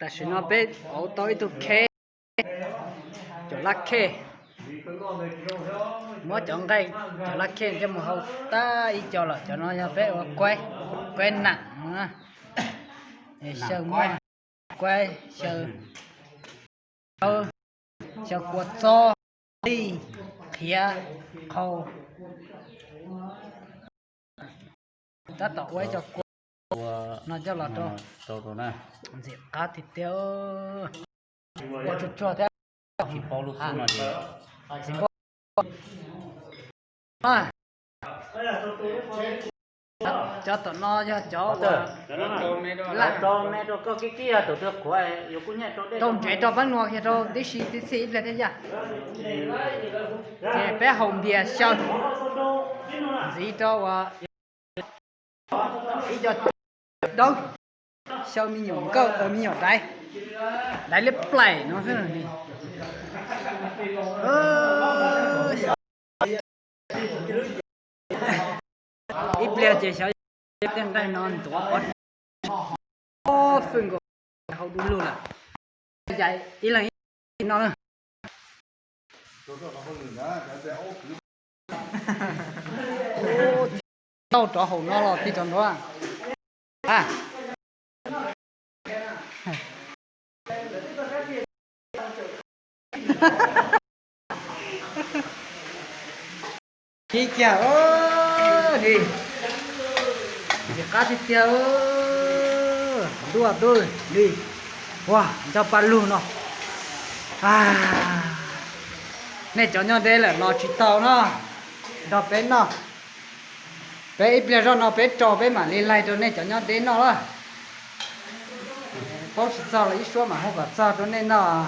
Tam sim no peb auv tau ib tug kheb, cov lab khej, muab cov nqaij, cov lab khej thiaj mus hau tag ib co lawm. Cov no yog peb ua kuaib, kuaib nam no na. Xyaw muaj kuaib, xyaw, xyaw kua txob, lij, qhiav, qhau. Tab tom ua ib co kua no coj los rau, ntxim qab tiag tiag. Ua tsuag tsuag thiab. Cov tom no yog cov uas rau me rau koj kib kib tus twg qhuav yuav kub nyiaj rau dej rau ntsev rau pab nua kiag rau tib si tib txhij ib pliag thiab yaj. Ces peb haus npias xyaw ntxiv rau uas ib co dawb, xyaw me nyuam nkawj, me nyuam daiv, daiv liab plaim no xwb. Ib pliag ces xyov tej nqaij no ntuav pov tseg, fwj nkaus hauv du lug lawm. Ib leeg ib no na. Tau rov hauv no los tig rov nrov. Kib kiag li, ntxim qab tiag tiag. Ntuj tub li, ua nrog paj lug no. Nej cov nyob deb lawm los tsis tau no, nrog peb noj. Peb ib pliag zoj no peb rau peb mam li laig rau nej cov nyob deb noj lawm. Paub tsis txog los ib suab mam hu kom txog rau nej noj.